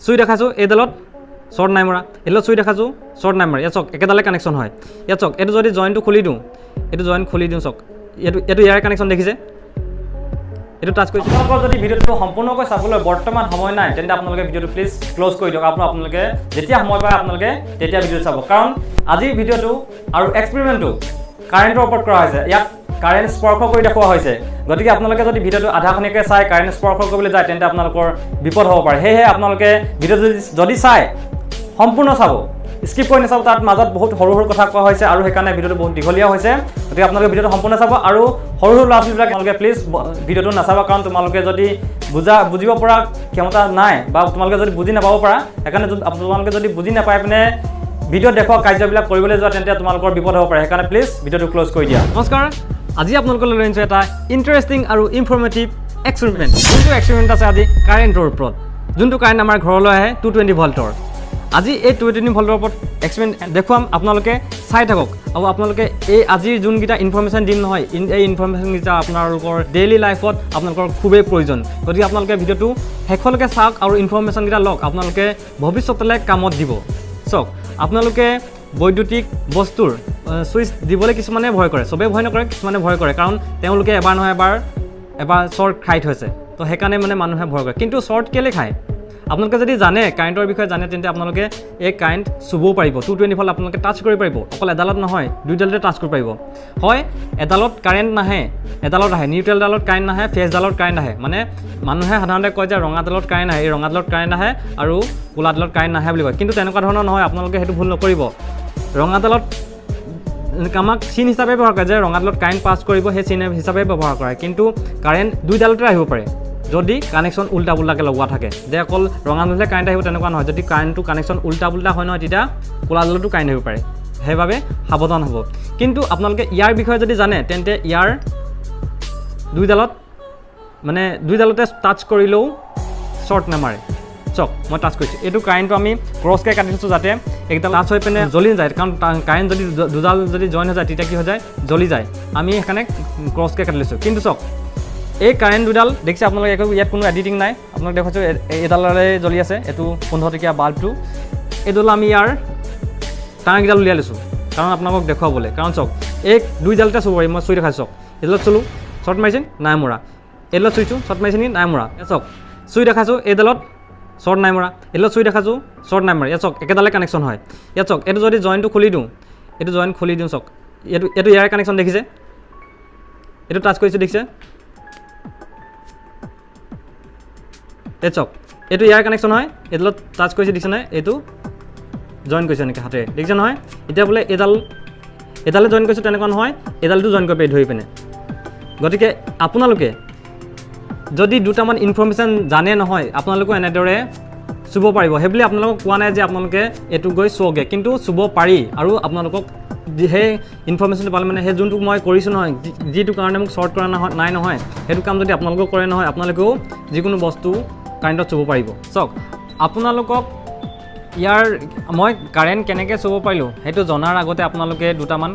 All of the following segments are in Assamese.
চুই দেখাইছোঁ, এইডালত শ্বৰ্ট নাই মৰা। এইডালত চুই দেখাইছোঁ, শ্বৰ্ট নাই মৰা। ইয়াত চাওক, একেডালে কানেকশ্যন হয়। ইয়াত চাওক, এইটো যদি জইনটো খুলি দিওঁ, এইটো জইন খুলি দিওঁ, চাওক, এইটো ইয়াৰ কানেকশ্যন দেখিছে, এইটো টাচ কৰিছোঁ। আপোনালোকৰ যদি ভিডিঅ'টো সম্পূৰ্ণকৈ চাবলৈ বৰ্তমান সময় নাই, তেন্তে আপোনালোকে ভিডিঅ'টো প্লিজ ক্ল'জ কৰি দিয়ক। আপোনালোকে যেতিয়া সময় পায়, আপোনালোকে তেতিয়া ভিডিঅ'টো চাব, কাৰণ আজিৰ ভিডিঅ'টো আৰু এক্সপেৰিমেণ্টটো কাৰেণ্টৰ ওপৰত কৰা হৈছে। ইয়াত কাৰেণ্ট স্পৰ্শ কৰি দেখুওৱা হৈছে। গতিকে আপোনালোকে যদি ভিডিঅ'টো আধাখনিকৈ চাই কাৰেণ্ট স্পৰ্শ কৰিবলৈ যায়, তেন্তে আপোনালোকৰ বিপদ হ'ব পাৰে। সেয়েহে আপোনালোকে ভিডিঅ'টো যদি চায়, সম্পূৰ্ণ চাব, স্কিপ কৰি নাচাব। তাত মাজত বহুত সৰু সৰু কথা কোৱা হৈছে আৰু সেইকাৰণে ভিডিঅ'টো বহুত দীঘলীয়া হৈছে। গতিকে আপোনালোকে ভিডিঅ'টো সম্পূৰ্ণ চাব আৰু সৰু সৰু ল'ৰা ছোৱালীবিলাক, আপোনালোকে প্লিজ ভিডিঅ'টো নাচাব, কাৰণ তোমালোকে যদি বুজিব পৰা ক্ষমতা নাই বা তোমালোকে যদি বুজি নাপাব পাৰা, সেইকাৰণে তোমালোকে যদি বুজি নাপাই পিনে ভিডিঅ'ত দেখুওৱা কাৰ্যবিলাক কৰিবলৈ যোৱা, তেন্তে তোমালোকৰ বিপদ হ'ব পাৰে। সেইকাৰণে প্লিজ ভিডিঅ'টো ক্ল'জ কৰি দিয়া। নমস্কাৰ, আজি আপোনালোকলৈ লৈ আনিছোঁ এটা ইণ্টাৰেষ্টিং আৰু ইনফৰ্মেটিভ এক্সপেৰিমেণ্ট। যোনটো এক্সপেৰিমেণ্ট আছে আজি কাৰেণ্টৰ ওপৰত, যোনটো কাৰেণ্ট আমাৰ ঘৰলৈ আহে 220 ভল্টৰ। আজি এই 220 ভল্টৰ ওপৰত এক্সপেৰিমেণ্ট দেখুৱাম, আপোনালোকে চাই থাকক। আৰু আপোনালোকে এই আজিৰ যোনকেইটা ইনফৰ্মেশ্যন দিম নহয়, এই ইনফৰ্মেশ্যনকেইটা আপোনালোকৰ ডেইলি লাইফত আপোনালোকৰ খুবেই প্ৰয়োজন। গতিকে আপোনালোকে ভিডিঅ'টো শেষলৈকে চাওক আৰু ইনফৰ্মেশ্যনকেইটা লওক, আপোনালোকে ভৱিষ্যতলৈ কামত দিব। চাওক, আপোনালোকে বৈদ্যুতিক বস্তুৰ ছুইচ দিবলৈ কিছুমানে ভয় কৰে। চবেই ভয় নকৰে, কিছুমানে ভয় কৰে, কাৰণ তেওঁলোকে এবাৰ নহয় এবাৰ এবাৰ শ্বৰ্ট খাই থৈছে। তো সেইকাৰণে মানে মানুহে ভয় কৰে। কিন্তু শ্বৰ্ট কেলৈ খায়? আপোনালোকে যদি জানে, কাৰেণ্টৰ বিষয়ে জানে, তেন্তে আপোনালোকে এই কাৰেণ্ট চুবও পাৰিব। 220 ভল্ট আপোনালোকে টাচ কৰিব পাৰিব। অকল এডালত নহয়, দুইডালতে টাচ কৰিব পাৰিব। হয়, এডালত কাৰেণ্ট নাহে, এডালত আহে। নিউট্ৰেলডালত কাৰেণ্ট নাহে, ফেজডালত কাৰেণ্ট আহে। মানে মানুহে সাধাৰণতে কয় যে ৰঙাডালত কাৰেণ্ট আহে, এই ৰঙাডালত কাৰেণ্ট আহে আৰু ক'লাডালত কাৰেণ্ট নাহে বুলি কয়। কিন্তু তেনেকুৱা ধৰণৰ নহয়, আপোনালোকে সেইটো ভুল নকৰিব। ৰঙাডালত আমাক চিন হিচাপে ব্যৱহাৰ কৰে যে ৰঙাডালত কাৰেণ্ট পাছ কৰিব, সেই চিন হিচাপে ব্যৱহাৰ কৰে। কিন্তু কাৰেণ্ট দুইডালতে আহিব পাৰে, যদি কানেকশ্যন উল্টা পুল্টাকৈ লগোৱা থাকে। যে অকল ৰঙাডালতহে কাৰেণ্ট আহিব তেনেকুৱা নহয়। যদি কাৰেণ্টটো কানেকশ্যন উল্টা পুল্টা হয় নহয়, তেতিয়া ক'লাডালতো কাৰেণ্ট আহিব পাৰে। সেইবাবে সাৱধান হ'ব। কিন্তু আপোনালোকে ইয়াৰ বিষয়ে যদি জানে, তেন্তে ইয়াৰ দুইডালত, মানে দুইডালতে টাচ কৰিলেও শ্বৰ্ট নামাৰে। চাওক, মই টাচ কৰিছোঁ। এইটো কাৰেণ্টটো আমি ক্ৰছকৈ কাটি থৈছোঁ, যাতে এইকেইডাল টাচ হৈ পিনে জ্বলি নাযায়। কাৰণ কাৰেণ্ট যদি দুডাল যদি জইন হৈ যায়, তেতিয়া কি হৈ যায়? জ্বলি যায়। আমি সেইকাৰণে ক্ৰছকৈ কাটি লৈছোঁ। কিন্তু চাওক, এই কাৰেণ্ট দুডাল দেখিছে আপোনালোকে, একো ইয়াত কোনো এডিটিং নাই। আপোনালোক দেখুৱাইছোঁ, এইডালৰে জ্বলি আছে। এইটো 15 টকীয়া বাল্বটো। এইডাল আমি ইয়াৰ তাঁৰকেইডাল উলিয়াই লৈছোঁ, কাৰণ আপোনালোকক দেখুৱাবলৈ। কাৰণ চাওক, এই দুইডালতে চুব পাৰি। মই চুই দেখাইছোঁ। চাওক, এইডালত চুলোঁ, শ্বৰ্ট মাৰিছে? নাই মৰা। এইডালত চুইছোঁ, শ্বৰ্ট মাৰিছে নেকি? নাই মৰা। ইয়াত চাওক, চুই দেখাইছোঁ, এইডালত শ্বৰ্ট নাই মৰা। এইডালত চুই দেখাইছোঁ, শ্বৰ্ট নাই মৰা। ইয়াত চাওক, একেডালে কানেকশ্যন হয়। ইয়াত চাওক, এইটো যদি জইনটো খুলি দিওঁ, এইটো জইন খুলি দিওঁ, চাওক, এইটো ইয়াৰ কানেকশ্যন দেখিছে, এইটো টাচ কৰিছোঁ, দেখিছে। এই চাওক, এইটো ইয়াৰ কানেকশ্যন হয়। এইডালত টাচ কৰিছোঁ, দেখিছে নাই? এইটো জইন কৰিছোঁ এনেকৈ হাতেৰে, দেখিছে নহয়? এতিয়া বোলে এইডালে জইন কৰিছোঁ, তেনেকুৱা নহয়, এইডালটো জইন কৰিব পাৰি ধৰি পিনে। গতিকে আপোনালোকে যদি দুটামান ইনফৰ্মেশ্যন জানে নহয়, আপোনালোকেও এনেদৰে চুব পাৰিব। সেইবুলি আপোনালোকক কোৱা নাই যে আপোনালোকে এইটো গৈ চুৱগে, কিন্তু চুব পাৰি। আৰু আপোনালোকক সেই ইনফৰ্মেশ্যনটো পালে, মানে সেই যোনটো মই কৰিছোঁ নহয়, যিটো কাৰণে মোক শ্বৰ্ট কৰা নহয় নাই নহয়, সেইটো কাম যদি আপোনালোকেও কৰে নহয়, আপোনালোকেও যিকোনো বস্তু কাৰেণ্টত চুব পাৰিব। চাওক, আপোনালোকক ইয়াৰ মই কাৰেণ্ট কেনেকৈ চুব পাৰিলোঁ, সেইটো জনাৰ আগতে আপোনালোকে দুটামান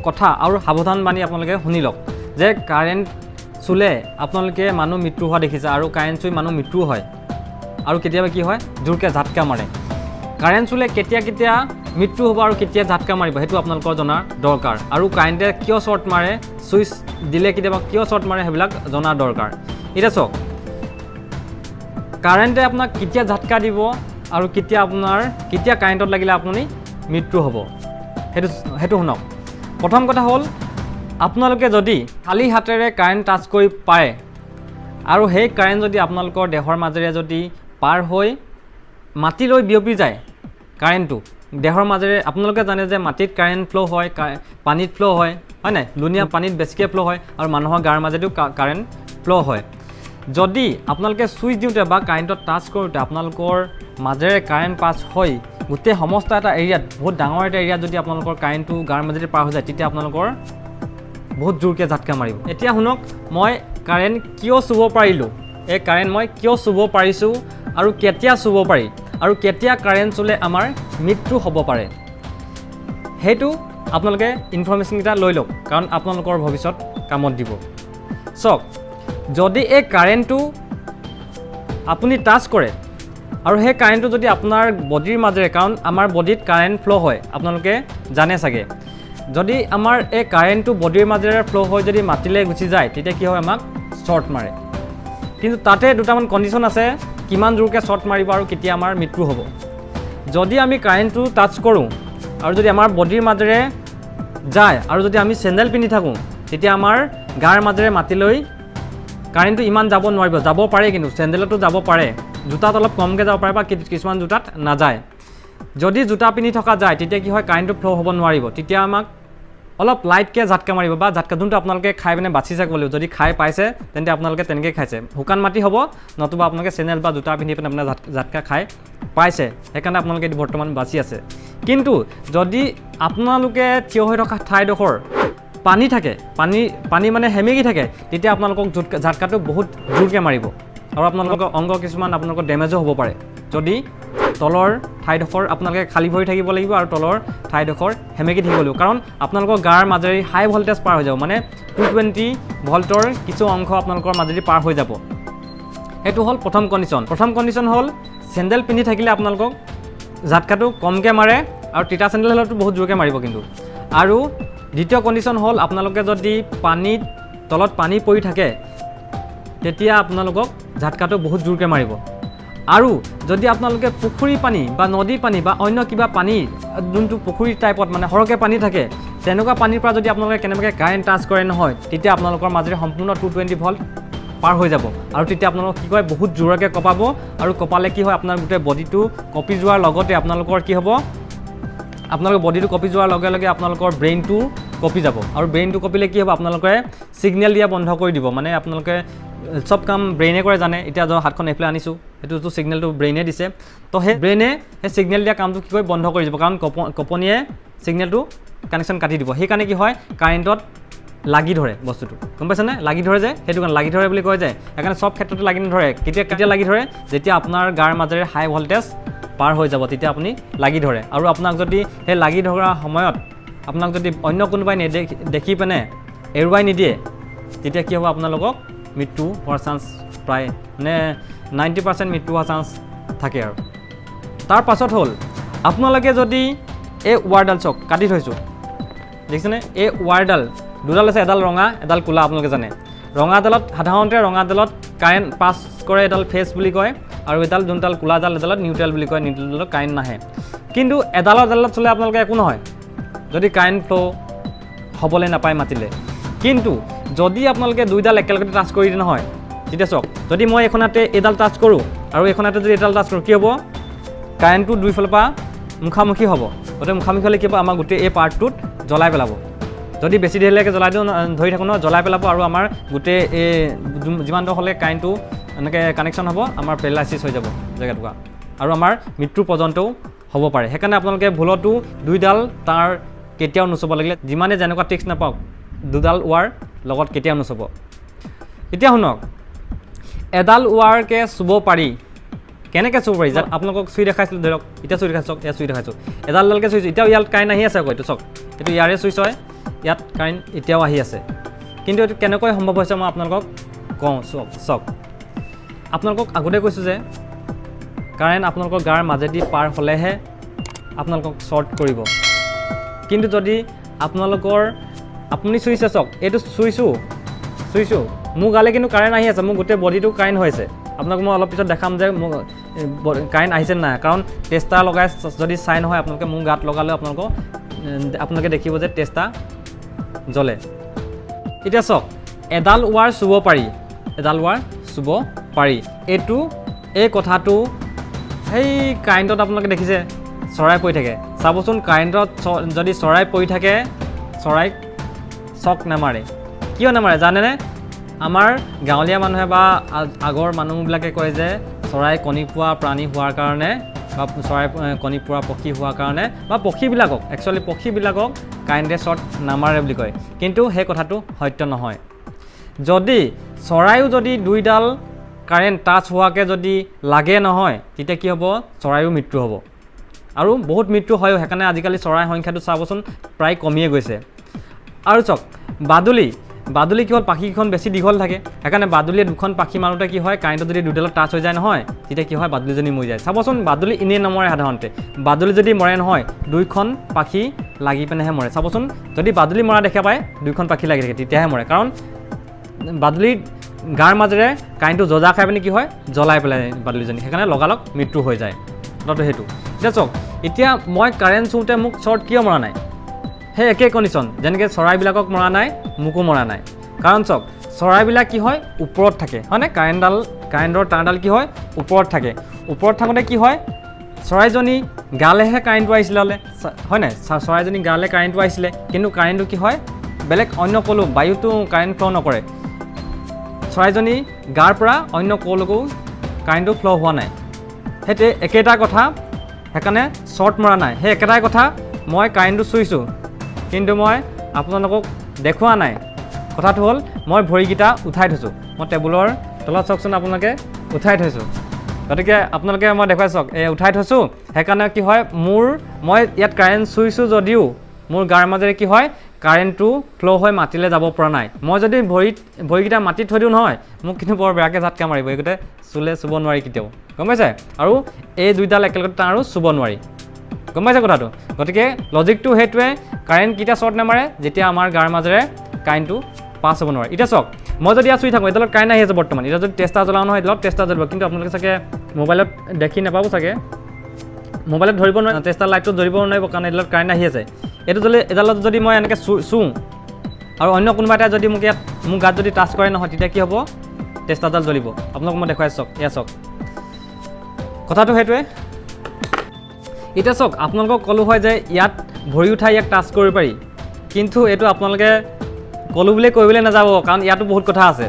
কথা আৰু সাৱধান বাণী আপোনালোকে শুনি লওক যে কাৰেণ্ট চুলে আপোনালোকে মানুহ মৃত্যু হোৱা দেখিছে আৰু কাৰেণ্ট চুই মানুহ মৃত্যু হয় আৰু কেতিয়াবা কি হয়, জোৰকৈ ঝাটকা মাৰে। কাৰেণ্ট চুলে কেতিয়া কেতিয়া মৃত্যু হ'ব আৰু কেতিয়া ঝাটকা মাৰিব, সেইটো আপোনালোকৰ জনাৰ দৰকাৰ। আৰু কাৰেণ্টে কিয় শ্বৰ্ট মাৰে, ছুইচ দিলে কেতিয়াবা কিয় শ্বৰ্ট মাৰে, সেইবিলাক জনাৰ দৰকাৰ। এতিয়া চাওক, কাৰেণ্টে আপোনাক কেতিয়া ঝাটকা দিব আৰু কেতিয়া কাৰেণ্টত লাগিলে আপুনি মৃত্যু হ'ব, সেইটো শুনক। প্ৰথম কথা হ'ল, আপোনালোকে যদি খালী হাতেৰে কাৰেণ্ট টাচ কৰি পায় আৰু সেই কাৰেণ্ট যদি আপোনালোকৰ দেহৰ মাজেৰে যদি পাৰ হৈ মাটিলৈ বিয়পি যায়, কাৰেণ্টটো দেহৰ মাজেৰে, আপোনালোকে জানে যে মাটিত কাৰেণ্ট ফ্ল' হয়, পানীত ফ্ল' হয়, হয় নাই? লুণীয়া পানীত বেছিকৈ ফ্ল' হয় আৰু মানুহৰ গাৰ মাজেদিও কাৰেণ্ট ফ্ল' হয়। যদি আপোনালোকে ছুইচ দিওঁতে বা কাৰেণ্টত টাচ কৰোঁতে আপোনালোকৰ মাজেৰে কাৰেণ্ট পাছ হৈ গোটেই সমস্ত এটা এৰিয়াত, বহুত ডাঙৰ এটা এৰিয়াত যদি আপোনালোকৰ কাৰেণ্টটো গাৰ মাজেদি পাৰ হৈ যায়, তেতিয়া আপোনালোকৰ বহুত জোৰকৈ ঝাটকা মাৰিব। এতিয়া শুনক, মই কাৰেণ্ট কিয় চুব পাৰিলোঁ, এই কাৰেণ্ট মই কিয় চুব পাৰিছোঁ আৰু কেতিয়া চুব পাৰি আৰু কেতিয়া কাৰেণ্ট চুলে আমাৰ মৃত্যু হ'ব পাৰে, সেইটো আপোনালোকে ইনফৰ্মেশ্যনকেইটা লৈ লওক, কাৰণ আপোনালোকৰ ভৱিষ্যত কামত দিব। চাওক, যদি এই কাৰেণ্টটো আপুনি টাচ কৰে আৰু সেই কাৰেণ্টটো যদি আপোনাৰ বডিৰ মাজেৰে, কাৰণ আমাৰ বডিত কাৰেণ্ট ফ্ল' হয়, আপোনালোকে জানে চাগে, যদি আমাৰ এই কাৰেণ্টটো বডিৰ মাজেৰে ফ্ল' হৈ যদি মাটিলৈ গুচি যায়, তেতিয়া কি হয়, আমাক শ্বৰ্ট মাৰে। কিন্তু তাতে দুটামান কণ্ডিশ্যন আছে, কিমান জোৰকৈ শ্বৰ্ট মাৰিব আৰু কেতিয়া আমাৰ মৃত্যু হ'ব। যদি আমি কাৰেণ্টটো টাচ কৰোঁ আৰু যদি আমাৰ বডিৰ মাজেৰে যায় আৰু যদি আমি চেণ্ডেল পিন্ধি থাকোঁ, তেতিয়া আমাৰ গাৰ মাজেৰে মাটিলৈ কাৰেণ্টটো ইমান যাব নোৱাৰিব। যাব পাৰে, কিন্তু চেণ্ডেলতো যাব পাৰে, জোতাত অলপ কমকৈ যাব পাৰে বা কিছুমান জোতাত নাযায়। যদি জোতা পিন্ধি থকা যায়, তেতিয়া কি হয়, কাৰেণ্টটো ফ্ল' হ'ব নোৱাৰিব। তেতিয়া আমাক অলপ লাইটকৈ ঝাটকা মাৰিব বা ঝাটকা যোনটো আপোনালোকে খাই পিনে বাচি ক'ব লাগিব। যদি খাই পাইছে, তেন্তে আপোনালোকে তেনেকৈ খাইছে, শুকান মাটি হ'ব, নতুবা আপোনালোকে চেণ্ডেল বা জোতা পিন্ধি পিনে আপোনাৰ ঝাটকা খাই পাইছে, সেইকাৰণে আপোনালোকে বৰ্তমান বাচি আছে। কিন্তু যদি আপোনালোকে থিয় হৈ থকা ঠাইডোখৰ পানী থাকে, পানী পানী মানে সেমেকি থাকে, তেতিয়া আপোনালোকক ঝাটকাটো বহুত জোৰকৈ মাৰিব আৰু আপোনালোকৰ অংগ কিছুমান আপোনালোকৰ ডেমেজো হ'ব পাৰে। যদি তলৰ ঠাইডোখৰ আপোনালোকে খালী ভৰি থাকিব লাগিব আৰু তলৰ ঠাইডোখৰ সেমেকি থাকিব লাগিব, কাৰণ আপোনালোকৰ গাৰ মাজেৰে হাই ভল্টেজ পাৰ হৈ যাব, মানে 220 ভল্টৰ কিছু অংশ আপোনালোকৰ মাজেদি পাৰ হৈ যাব। সেইটো হ'ল প্ৰথম কণ্ডিশ্যন। প্ৰথম কণ্ডিশ্যন হ'ল চেণ্ডেল পিন্ধি থাকিলে আপোনালোকক ঝাটকাটো কমকৈ মাৰে আৰু তিতা চেণ্ডেল হ'লেতো বহুত জোৰকৈ মাৰিব কিন্তু। আৰু দ্বিতীয় কণ্ডিশ্যন হ'ল আপোনালোকে যদি পানীত তলত পানী পৰি থাকে, তেতিয়া আপোনালোকক ঝাটকাটো বহুত জোৰকৈ মাৰিব। আৰু যদি আপোনালোকে পুখুৰী পানী বা নদী পানী বা অন্য কিবা পানী, যোনটো পুখুৰী টাইপত মানে সৰহকৈ পানী থাকে, তেনেকুৱা পানীৰ পৰা যদি আপোনালোকে কেনেবাকৈ কাৰেণ্ট টাচ কৰে নহয়, তেতিয়া আপোনালোকৰ মাজেৰে সম্পূৰ্ণ 220 ভল্ট পাৰ হৈ যাব আৰু তেতিয়া আপোনালোকক কি কয়, বহুত জোৰকৈ কঁপাব। আৰু কঁপালে কি হয়, আপোনাৰ গোটেই বডিটো কঁপি যোৱাৰ লগতে আপোনালোকৰ কি হ'ব, আপোনালোকৰ বডিটো কঁপি যোৱাৰ লগে লগে আপোনালোকৰ ব্ৰেইনটো কঁপি যাব। আৰু ব্ৰেইনটো কঁপিলে কি হ'ব, আপোনালোকে ছিগনেল দিয়া বন্ধ কৰি দিব। মানে আপোনালোকে চব কাম ব্ৰেইনে কৰে জানে। এতিয়া ধৰক হাতখন এইফালে আনিছোঁ, সেইটোতো ছিগনেলটো ব্ৰেইনে দিছে। তো সেই ব্ৰেইনে সেই ছিগনেল দিয়া কামটো কি কৰি বন্ধ কৰি দিব, কাৰণ কঁপনিয়ে ছিগনেলটো কানেকশ্যন কাটি দিব। সেইকাৰণে কি হয়, কাৰেণ্টত লাগি ধৰে বস্তুটো, গম পাইছেনে? লাগি ধৰে যে, সেইটো কাৰণে লাগি ধৰে বুলি কয় যে। সেইকাৰণে চব ক্ষেত্ৰতে লাগি নধৰে। কেতিয়া কেতিয়া লাগি ধৰে? যেতিয়া আপোনাৰ গাৰ মাজেৰে হাই ভল্টেজ পাৰ হৈ যাব, তেতিয়া আপুনি লাগি ধৰে। আৰু আপোনাক যদি সেই লাগি ধৰা সময়ত আপোনাক যদি অন্য কোনোবাই নেদেখি দেখি পিনে এৰুৱাই নিদিয়ে, তেতিয়া কি হ'ব, আপোনালোকক মৃত্যু হোৱাৰ চান্স প্ৰায় মানে 90% মৃত্যু হোৱাৰ চান্স থাকে। আৰু তাৰ পাছত হ'ল আপোনালোকে যদি এই ৱাৰডাল, চাওক কাটি থৈছোঁ, দেখিছেনে? এই ৱাৰডাল দুডাল আছে, এডাল ৰঙা, এডাল ক'লা। আপোনালোকে জানে, ৰঙাডালত সাধাৰণতে ৰঙাডালত কাৰেণ্ট পাছ কৰে, এডাল ফেজ বুলি কয়। আৰু এডাল যোনডাল ক'লাডাল, এডালত নিউট্ৰেল বুলি কয়, নিউট্ৰেলডালত কাৰেণ্ট নাহে। কিন্তু এডালত এডালত চলে আপোনালোকে একো নহয়, যদি কাৰেণ্ট ফ্ল' হ'বলৈ নাপায় মাটিলে। কিন্তু যদি আপোনালোকে দুইডাল একেলগতে টাচ কৰি দিয়ে নহয়, তেতিয়া চাওক, যদি মই এইখন হাতে এইডাল টাচ কৰোঁ আৰু এইখন হাতে যদি এইডাল টাচ কৰোঁ, কি হ'ব? কাৰেণ্টটো দুইফালৰ পৰা মুখামুখি হ'ব। গতিকে মুখামুখি হ'লে কি হ'ব? আমাৰ গোটেই এই পাৰ্টটোত জ্বলাই পেলাব। যদি বেছি দেৰিলৈকে জ্বলাই দিওঁ, ধৰি থাকোঁ নহয়, জ্বলাই পেলাব আৰু আমাৰ গোটেই এই যিমান দখৰলৈকে কাৰেণ্টটো এনেকৈ কানেকশ্যন হ'ব, আমাৰ পেৰালাইচিছ হৈ যাব জেগাটুকুৰা আৰু আমাৰ মৃত্যু পৰ্যন্তও হ'ব পাৰে। সেইকাৰণে আপোনালোকে ভুলতো দুইডাল তাঁৰ কেতিয়াও নুচুব। লাগিলে যিমানে যেনেকুৱা ট্ৰিক্স নাপাওক, দুডাল ৱাৰ লগত কেতিয়াও নুচুব। এতিয়া শুনক, এডাল ৱাৰকে চুব পাৰি। কেনেকৈ চুব পাৰি? যাত আপোনালোকক চুই দেখাইছিলোঁ, ধৰক এতিয়া চুই দেখাইছোঁ, ইয়াত চুই দেখাইছোঁ, এডাল এডালকৈ চুইছোঁ। এতিয়াও ইয়াত কাৰেণ্ট আহি আছে আকৌ। এইটো চাওক, এইটো ইয়াৰে চুইচ হয়, ইয়াত কাৰেণ্ট এতিয়াও আহি আছে। কিন্তু এইটো কেনেকৈ সম্ভৱ হৈছে, মই আপোনালোকক কওঁ। চাওক চাওক, আপোনালোকক আগতে কৈছোঁ যে কাৰেণ্ট আপোনালোকৰ গাৰ মাজেদি পাৰ হ'লেহে আপোনালোকক শ্বৰ্ট কৰিব। কিন্তু যদি আপোনালোকৰ আপুনি চুইছে, চাওক, এইটো চুইছোঁ চুইছোঁ, মোৰ গালে কিন্তু কাৰেণ্ট আহি আছে, মোৰ গোটেই বডিটো কাৰেণ্ট হৈছে। আপোনাক মই অলপ পিছত দেখাম যে মোৰ কাৰেণ্ট আহিছে নাই, কাৰণ টেষ্টাৰ লগাই যদি চাই নহয় আপোনালোকে, মোৰ গাত লগালেও আপোনালোকে দেখিব যে টেষ্টাৰ জ্বলে। এতিয়া চাওক, এডাল ৱাৰ চুব পাৰি, এডাল ৱাৰ চুব পাৰি। এই কথাটো সেই কাৰেণ্টত আপোনালোকে দেখিছে চৰাই পৰি থাকে। চাবচোন, কাৰেণ্টত যদি চৰাই পৰি থাকে, চৰাইক চক নামাৰে। কিয় নামাৰে জানেনে? আমাৰ গাঁৱলীয়া মানুহে বা আগৰ মানুহবিলাকে কয় যে চৰাই কণী পোৱা প্ৰাণী হোৱাৰ কাৰণে বা চৰাই কণী পোৱা পক্ষী হোৱাৰ কাৰণে বা পক্ষীবিলাকক, একচুৱেলি পক্ষীবিলাকক কাৰেণ্টে শ্বৰ্ট নামাৰে বুলি কয়। কিন্তু সেই কথাটো সত্য নহয়। যদি চৰাইও যদি দুইডাল কাৰেণ্ট টাচ হোৱাকৈ যদি লাগে নহয়, তেতিয়া কি হ'ব? চৰাইও মৃত্যু হ'ব আৰু বহুত মৃত্যু হয়ো। সেইকাৰণে আজিকালি চৰাই সংখ্যাটো চাবচোন, প্ৰায় কমিয়ে গৈছে। আৰু চাওক, বাদুলি বাদুলি কি হ'ল, পাখিকেইখন বেছি দীঘল থাকে, সেইকাৰণে বাদুলিয়ে দুখন পাখি মাৰোঁতে কি হয়, কাৰেণ্টত যদি দুডালত টাচ হৈ যায় নহয়, তেতিয়া কি হয়, বাদুলিজনী মৰি যায়। চাবচোন, বাদুলি এনেই নমৰে সাধাৰণতে। বাদুলি যদি মৰে নহয়, দুইখন পাখি লাগি পিনেহে মৰে। চাবচোন, যদি বাদুলি মৰা দেখা পায়, দুইখন পাখি লাগি থাকে তেতিয়াহে মৰে। কাৰণ বাদুলিৰ গাৰ মাজেৰে কাৰেণ্টটো যজা খাই পিনে কি হয়, জ্বলাই পেলাই বাদুলিজনী, সেইকাৰণে লগালগ মৃত্যু হৈ যায়। কথাটো সেইটো। এতিয়া চাওক, এতিয়া মই কাৰেণ্ট চুওঁতে মোক শ্বৰ্ট কিয় মৰা নাই? সেই একেই কণ্ডিশ্যন, যেনেকৈ চৰাইবিলাকক মৰা নাই, মোকো মৰা নাই। কাৰণ চাওক, চৰাইবিলাক কি হয়, ওপৰত থাকে, হয়নে? কাৰেণ্টৰ তাঁৰডাল কি হয়, ওপৰত থাকে। ওপৰত থাকোঁতে কি হয়, চৰাইজনী গালেহে কাৰেণ্টটো আহিছিলে হ'লে, হয় নাই? চৰাইজনী গালে কাৰেণ্টটো আহিছিলে, কিন্তু কাৰেণ্টটো কি হয়, বেলেগ অন্য ক'লো বায়ুটো কাৰেণ্ট ফ্ল' নকৰে। চৰাইজনী গাৰ পৰা অন্য ক'লৈকো কাৰেণ্টটো ফ্ল' হোৱা নাই। সেইটোৱে একেটা কথা, সেইকাৰণে শ্বৰ্ট মৰা নাই। সেই একেটাই কথা, মই কাৰেণ্টটো চুইছোঁ, কিন্তু মই আপোনালোকক দেখুওৱা নাই। কথাটো হ'ল, মই ভৰিকেইটা উঠাই থৈছোঁ, মই টেবুলৰ তলত, চাওকচোন আপোনালোকে, উঠাই থৈছোঁ। গতিকে আপোনালোকে মই দেখুৱাই চাওক, এই উঠাই থৈছোঁ। সেইকাৰণে কি হয়, মই ইয়াত কাৰেণ্ট চুইছোঁ যদিও মোৰ গাৰ মাজেৰে কি হয়, কাৰেণ্টটো ফ্ল' হৈ মাটিলৈ যাব পৰা নাই। মই যদি ভৰিকেইটা মাটিত থৈ দিওঁ নহয়, মোক কিন্তু বৰ বেয়াকৈ ঝাটকা মাৰিব। এইগোটে চুলে চুব নোৱাৰি কেতিয়াও, গম পাইছে? আৰু এই দুইডাল একেলগে তাঁৰো চুব নোৱাৰি, গম পাইছে কথাটো? গতিকে লজিকটো সেইটোৱে, কাৰেণ্ট কেতিয়া শ্বৰ্ট নামাৰে? যেতিয়া আমাৰ গাৰ মাজেৰে কাৰেণ্টটো পাছ হ'ব নোৱাৰে। এতিয়া চাওক, মই যদি ইয়াত চুই থাকোঁ, এইডালত কাৰেণ্ট আহি আছে বৰ্তমান। এতিয়া যদি টেষ্টাৰ জ্বলাওঁ নহয়, এইডালত টেষ্টাৰ জ্বলিব, কিন্তু আপোনালোকে চাগে মোবাইলত দেখি নাপাব চাগে, মোবাইলত ধৰিব নোৱাৰে, টেষ্টাৰ লাইটটো ধৰিব নোৱাৰিব, কাৰণ এইডালত কাৰেণ্ট আহি আছে। এইটো জ্বলি এইডালত যদি মই এনেকৈ চুওঁ আৰু অন্য কোনোবা এটাই যদি মোক ইয়াত মোৰ গাত যদি টাচ কৰে নহয়, তেতিয়া কি হ'ব? টেষ্টাৰডাল জ্বলিব। আপোনালোক মই দেখুৱাই চাওক, এয়া চাওক, কথাটো সেইটোৱে। এতিয়া চাওক, আপোনালোকক ক'লোঁ হয় যে ইয়াত ভৰি উঠাই ইয়াক টাচ কৰিব পাৰি, কিন্তু এইটো আপোনালোকে ক'লোঁ বুলি কৰিবলৈ নাযাব, কাৰণ ইয়াতো বহুত কথা আছে।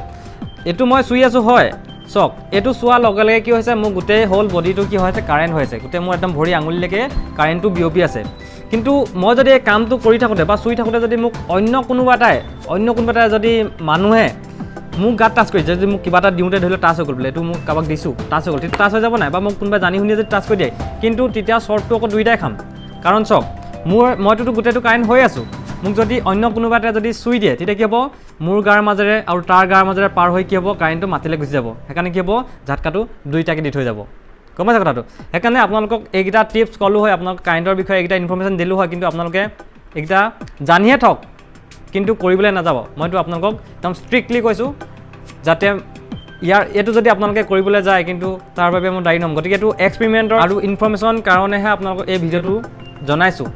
এইটো মই চুই আছোঁ হয়, চাওক, এইটো চোৱাৰ লগে লগে কি হৈছে, মোৰ গোটেই হোল বডিটো কি হৈছে, কাৰেণ্ট হৈছে, গোটেই মোৰ একদম ভৰি আঙুলিলৈকে কাৰেণ্টটো বিয়পি আছে। কিন্তু মই যদি এই কামটো কৰি থাকোঁতে বা চুই থাকোঁতে যদি মোক অন্য কোনোবা এটাই যদি মানুহে মোক গাত টাচ কৰিছে, যদি মোক কিবা এটা দিওঁতে ধৰি লওক টাচ হৈ গ'ল বোলে, এইটো মোক কাৰোবাক দিছোঁ, টাচ হৈ গ'ল, তেতিয়া টাচ হৈ যাব নাই? বা মোক কোনোবাই জানি শুনি যদি টাচ কৰি দিয়ে, কিন্তু তেতিয়া শ্বৰ্টটো আকৌ দুইটাই খাম। কাৰণ চাওক, মইটোতো গোটেইটো কাৰেণ্ট হৈ আছোঁ। মোক যদি অন্য কোনোবা এটাই যদি চুই দিয়ে, তেতিয়া কি হ'ব? মোৰ গাৰ মাজেৰে আৰু তাৰ গাৰ মাজেৰে পাৰ হৈ কি হ'ব, কাৰেণ্টটো মাটিলৈ গুচি যাব। সেইকাৰণে কি হ'ব, ঝাটকাটো দুইটাকে দি থৈ যাব। গম পাইছে কথাটো? সেইকাৰণে আপোনালোকক এইকেইটা টিপছ ক'লোঁ হয়, আপোনালোক কাৰেণ্টৰ বিষয়ে এইকেইটা ইনফৰ্মেশ্যন দিলোঁ হয়, কিন্তু আপোনালোকে এইকেইটা জানিহে থওক, কিন্তু কৰিবলৈ নাযাব। মইতো আপোনালোকক একদম ষ্ট্ৰিক্টলি কৈছোঁ, যাতে এইটো যদি আপোনালোকে কৰিবলৈ যায়, কিন্তু তাৰ বাবে মই দায়ী নহ'ম। গতিকে এইটো এক্সপেৰিমেণ্টৰ আৰু ইনফৰ্মেশ্যন কাৰণেহে আপোনালোকক এই ভিডিঅ'টো জনাইছোঁ,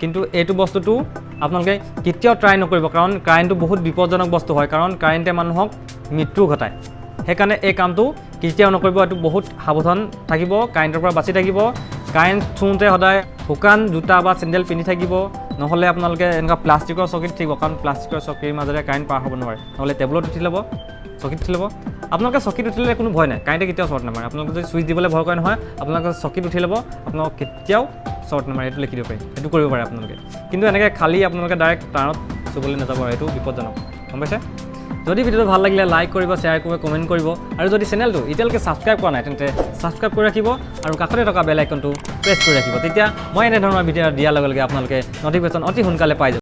কিন্তু এইটো বস্তুটো আপোনালোকে কেতিয়াও ট্ৰাই নকৰিব, কাৰণ কাৰেণ্টটো বহুত বিপদজনক বস্তু হয়, কাৰণ কাৰেণ্টে মানুহক মৃত্যু ঘটায়। সেইকাৰণে এই কামটো কেতিয়াও নকৰিব। এইটো বহুত সাৱধান থাকিব, কাৰেণ্টৰ পৰা বাচি থাকিব। কাৰেণ্ট চুওঁতে সদায় শুকান জোতা বা চেণ্ডেল পিন্ধি থাকিব, নহ'লে আপোনালোকে এনেকুৱা প্লাষ্টিকৰ চকীত থাকিব, কাৰণ প্লাষ্টিকৰ চকীৰ মাজেৰে কাৰেণ্ট পাৰ হ'ব নোৱাৰে। নহ'লে টেবুলত উঠি ল'ব, চকীত উঠি ল'ব। আপোনালোকে চকীত উঠিলে কোনো ভয় নাই, কাৰেণ্টে কেতিয়াও শ্বৰ্ট নামাৰে। আপোনালোকে যদি ছুইচ দিবলৈ ভয় কৰে নহয়, আপোনালোকে চকীত উঠি ল'ব, আপোনালোকক কেতিয়াও শ্বৰ্ট নামাৰে, এইটো লিখি দিব পাৰি। সেইটো কৰিব পাৰে আপোনালোকে, কিন্তু এনেকৈ খালী আপোনালোকে ডাইৰেক্ট তাঁৰত চুবলৈ নাযাব আৰু এইটো বিপদজনক, গম পাইছে? যদি ভিডিঅ'টো ভাল লাগিলে লাইক কৰিব, শ্বেয়াৰ কৰিব, কমেণ্ট কৰিব আৰু যদি চেনেলটো এতিয়ালৈকে ছাবস্ক্ৰাইব কৰা নাই, তেন্তে ছাবস্ক্ৰাইব কৰি ৰাখিব আৰু কাষতে থকা বেল আইকনটো প্ৰেছ কৰি ৰাখিব। তেতিয়া মই এনেধৰণৰ ভিডিঅ' দিয়াৰ লগে লগে আপোনালোকে নটিফিকেশ্যন অতি সোনকালে পাই যাব।